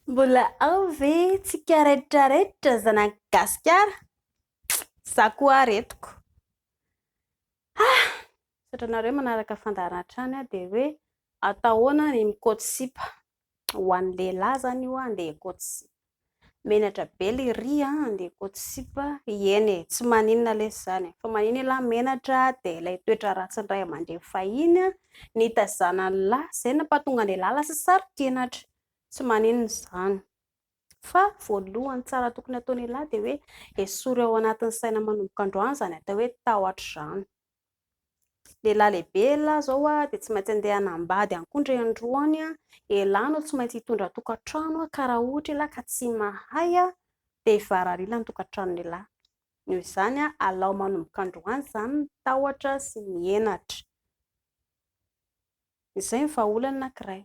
Mbola ao ve tsika rehetra rehetra zanak'i Gasikara? Za koa aretiko. Ah! Misaotra anareo manaraka fandaharana hatrany aho dia hoe atao ahoana ny mikaoty sipa. Ho an'ny lehilahy izany io andeha hikaoty sipa. Menatra be le ry an, andeha hikaoty sipa. Eny e, tsy maninona lesy izany e. Fa maninona ialahy menatra dia ilay toetra ratsin'ny ray aman-dreny fahiny nitaizana an'lah, izay no nampahatonga an'ialahy lasa saro-kenatra. Tsy maninona izany. Fa voalohany tsara tokony hataon'ialahy dia hoe esory ao anatin'ny saina manomboka androany izany atao hoe tahotra izany. Lehilahy lehibe ialahy izao dia tsy maintsy andeha hanambady ihany koa indray androany. Ialahy no tsy maintsy hitondra tokantrano ka raha ohatra ialahy ka tsy mahay dia hivaralila ny tokantranon'ialahy. Noho izany alao manomboka androany izany ny tahotra sy ny henatra. Izay ny vahaolana anankiray.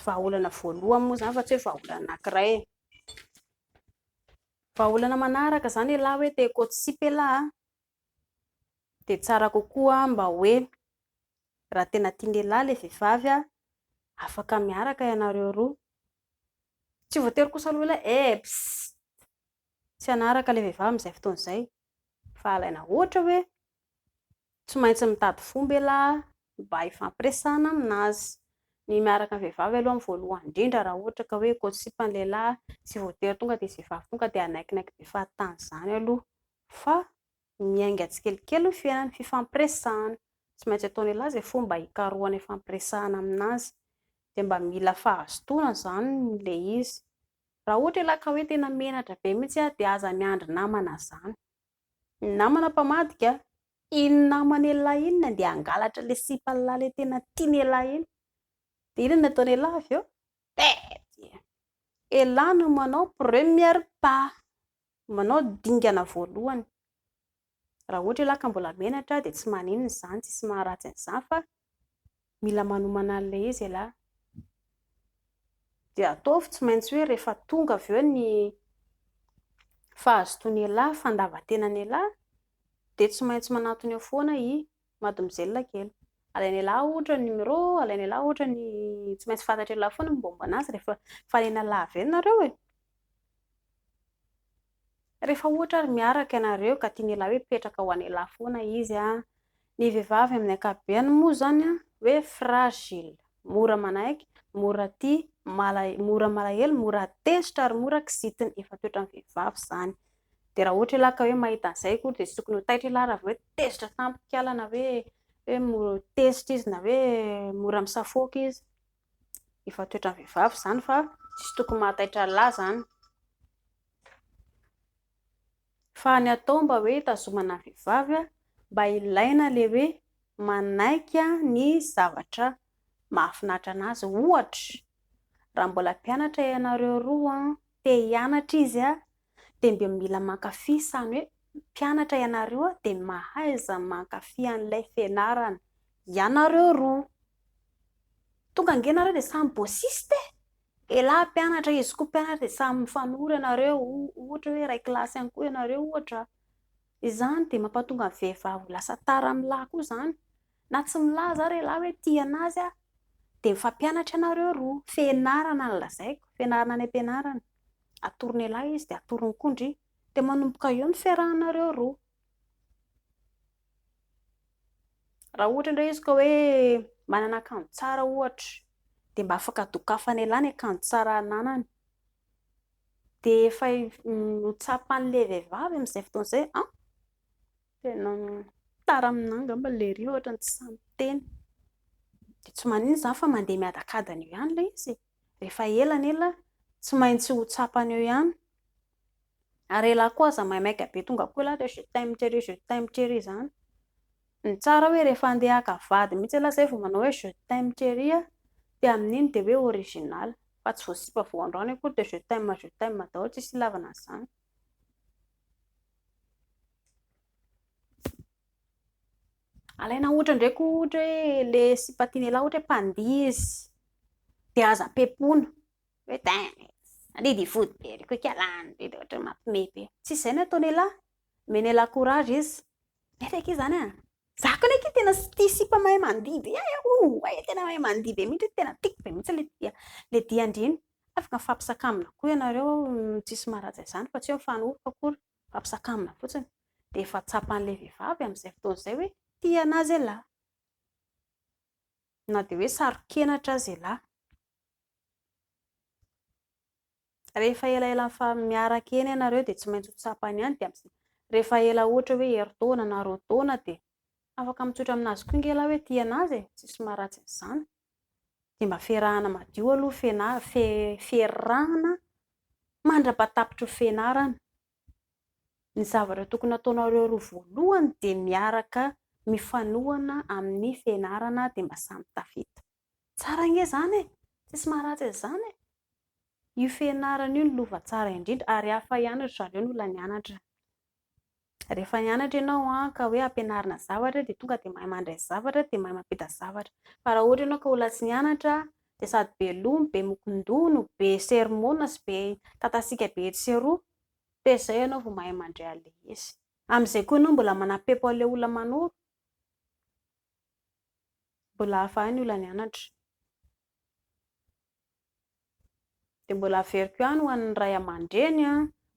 Vahaolana voalohany moa izany fa tsy hoe vahaolana anankiray e. Vahaolana manaraka izany ialahy hoe te hikaoty sipa ialahy an, dia tsara kokoa mba hoe raha tena tian'ialahy ilay vehivavy an, afaka miaraka ianareo roa. Tsy voatery kosa aloha ilay eh pssst! Tsy hanaraka ilay vehivavy amin'izay fotoana izay. Fa alaina ohatra hoe tsy maintsy mitady fomba ialahy mba hifampiresahana aminazy. Ny miaraka amin'ny vehivavy aloha amin'ny voalohany indrindra raha ohatra ka hoe kaoty sipa ny lehilahy, tsy voatery tonga dia izay vehivavy tonga dia hanaikinaiky be fahatany izany aloha fa miainga tsikelikely ny fiainana, fifampiresahana. Tsy maintsy ataon'ialahy izay fomba hikarohana hifampiresahana aminazy. Dia mba mila fahazotoana izany ilay izy. Raha ohatra ialahy ka hoe tena menatra be mihitsy dia aza miandry namana izany. Ny namana mpamadika, iny naman'ialahy iny no andeha hangalatra ilay sipan'ilahy ilay tena tian'ialahy iny. Dia inona no ataon'ialahy avy eo? Bedy! Ialahy no manao premier pas, manao dingana voalohany. Raha ohatra ialahy ka mbola menatra dia tsy maninona izany, tsisy maharatsy an'izany fa mila manomana an'ilay izy ialahy. Dia ataovy tsy maintsy hoe rehefa tonga avy eo ny fahazotoan'ialahy, fandavan-tenan'ialahy, dia tsy maintsy manatona eo foana i mademoiselle kely. Alain'ialahy ohatra ny numéro, alain'ialahy ohatra ny, tsy maintsy fantatr'ialahy foana ny mombamomba an'azy rehefa mifanena lava eny nareo e. Rehefa ohatra ary miaraka ianareo ka tian'ialahy hoe hipetraka ho an'ialahy foana izy an, ny vehivavy amin'ny ankapobeny moa izany an, hoe fragile, mora manaiky, mora tia, mora malahelo, mora tezitra ary mora kizitina, efa toetran'ny vehivavy izany. Dia raha ohatra ialahy ka hoe mahita an'izay akory dia tsy tokony ho taitra ialahy raha vao hoe tezitra tampoka ikala na hoe hoe mora tezitra izy na hoe mora misafoaka izy. Efa toetran'ny vehivavy izany fa tsisy tokony mahataitra an'lah izany. Fa ny atao mba hoe hitazomana ny vehivavy mba ilaina ilay hoe manaiky ny zavatra mahafinaritra an'azy. Ohatra, raha mbola mpianatra ianareo roa, te hianatra izy dia mba mila mankafy izany hoe mpianatra ianareo dia mahaiza mankafy an'ilay fianarana ianareo roa. Tonga ange nareo dia samy bosiste e! Elah mpianatra, izy koa mpianatra dia samy mifanoro ianareo, ohatra hoe iray kilasy ihany koa ianareo ohatra. Izany dia mampatonga ny vehivavy ho lasa tara amin'ny lahy koa izany. Na tsy milaza ary elah hoe tia an'azy aho dia mifampianatra ianareo roa. Fianarana no lazaiko, fianarana any am-pianarana. Atoron'ialahy izy dia atorony koa ndry. Dia manomboka eo ny fiarahanareo roa. Raha ohatra indray izy ka hoe manana akanjo tsara ohatra, dia mba afaka dokafan'ialahy ny akanjo tsara ananany. Dia efa ho tsapan'ilay vehivavy amin'izay fotoana izay, an! Tena tara aminà angamba lery ohatran'ny tsy sahy miteny. Dia tsy maninona izany fa mandeha miadakadana eo ihany ilay izy e. Rehefa ela ny ela, tsy maintsy ho tsapany eo ihany. Ary elah koa aza maimaika be tonga koa elah dia je t'aime chérie, je t'aime chérie izany. Ny tsara hoe rehefa andeha haka vady mihitsy elah izay vao manao hoe je t'aime chérie dia amin'iny dia hoe original. Fa tsy vao sipa vao androany akory dia je t'aime, je t'aime daholo, tsisy ilavana an'izany. Alaina ohatra indray koa ohatra hoe le sipa tian'elah ohatra hoe mpandihy izy dia aza pepona hoe tin, mandihy vody be ry koika lany be dia ohatran'ny mampiomehy be. Tsy izay no ataon'elah, omen'elah courage izy. Mety akia izany an! Za koa anie akia tena tia sipa mahay mandihy be e! Oay tena mahay mandihy be mihitsy, tena tiako be mihitsy le dia, le dian-dry iny. Afaka mifampisakambina koa ianareo, tsisy maharatsy an'izany fa tsy hoe mifanoroka akory, mifampisakambina fotsiny. Dia efa tsapan'ilay vehivavy amin'izay fotoana izay hoe tia an'azy ialahy. Na dia hoe saro-kenatra aza ialahy. Rehefa elaela miaraka eny ianareo dia tsy maintsy ho tsapany ihany dia rehefa ela ohatra hoe herintaona na 2 taona dia afaka mitsotra aminazy koa ange ialahy hoe tia anazy e, tsisy maharatsy an'izany. Dia mba fiarahana madio aloha fiarahana mandra-pahatapitry ny fianarana. Ny zavatra tokony hataonareo roa voalohany dia miaraka mifanohana amin'ny fianarana dia mba samy tafita. Tsara ange izany e! Tsisy maharatsy an'izany e! Io fianarana io no lova tsara indrindra ary hafa ihany ry zareo ny olona nianatra. Rehefa nianatra ianao an, ka hoe ampianarina zavatra dia tonga dia mahay mandray zavatra dia mahay mampita zavatra. Fa raha ohatra ianao ka olona tsy nianatra dia sady be loha no be mokon-doha no be sermona sy be tatasiaka be etsy sy eroa dia izay ianao vao mahay mandray an'ilay izy. Amin'izay koa ianao mbola manapepo an'ilay olona manoro. Mbola hafa ihany ny olona nianatra. Dia mbola averiko ihany ho an'ny ray aman-dreny,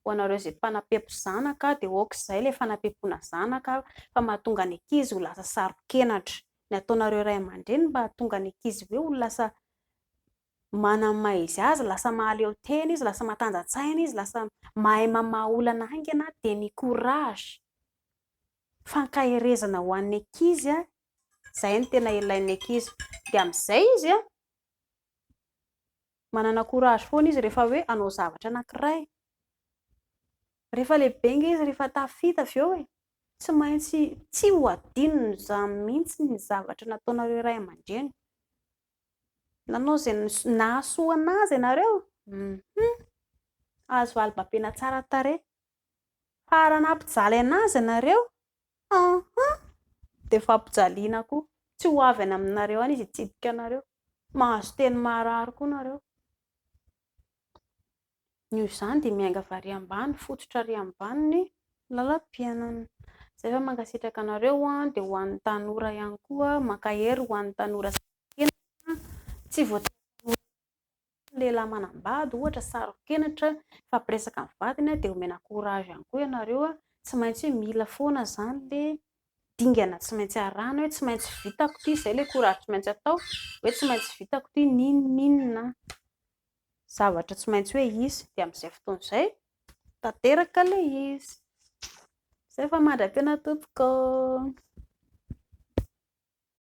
ho anareo izay mpanapepo zanaka dia ok izay ilay fanapepoana zanaka fa mahatonga ny ankizy ho lasa saro-kenatra. Ny ataonareo ray aman-dreny mba hahatonga ny ankizy hoe ho lasa manana ny maha izy azy, lasa mahaleo tena izy, lasa matanjan-tsaina izy, lasa mahay mamaha olana haingana dia ny courage, fankaherezana ho an'ny ankizy, izay no tena ilain'ny ankizy. Dia amin'izay izy manana courage foana izy rehefa hoe hanao zavatra anankiray. Rehefa lehibe ange izy, rehefa tafita avy eo e, tsy maintsy tsy ho adinony izany mihitsy ny zavatra nataonareo ray aman-dreny. Nanao izay nahasoa an'azy ianareo, hum, azo valy-babena tsara tarehy. Fa raha nampijaly an'azy ianareo, hum, dia fampijaliana koa. Tsy ho avy any aminareo any izy hitsidika anareo. Mahazo teny maharary koa nareo. Noho izany dia miainga avy ary ambany, fototra ary ambany ny lalam-piainana. Izay fa mankasitraka anareo an, dia ho an'ny tanora ihany koa, mankahery ho an'ny tanora tsy voatery tanora ny lehilahy manambady ohatra saro-kenatra hifampiresaka amin'ny vadiny dia omena courage ihany koa ianareo, tsy maintsy hoe mila foana izany ilay dingana tsy maintsy arahana hoe tsy maintsy vitako ity, izay ilay courage tsy maintsy atao hoe tsy maintsy vitako ity n'inon'inona zavatra tsy maintsy hoe hisy dia amin'izay fotoana izay tanteraka ilay izy. Izay fa mandra-pihaona tompoko.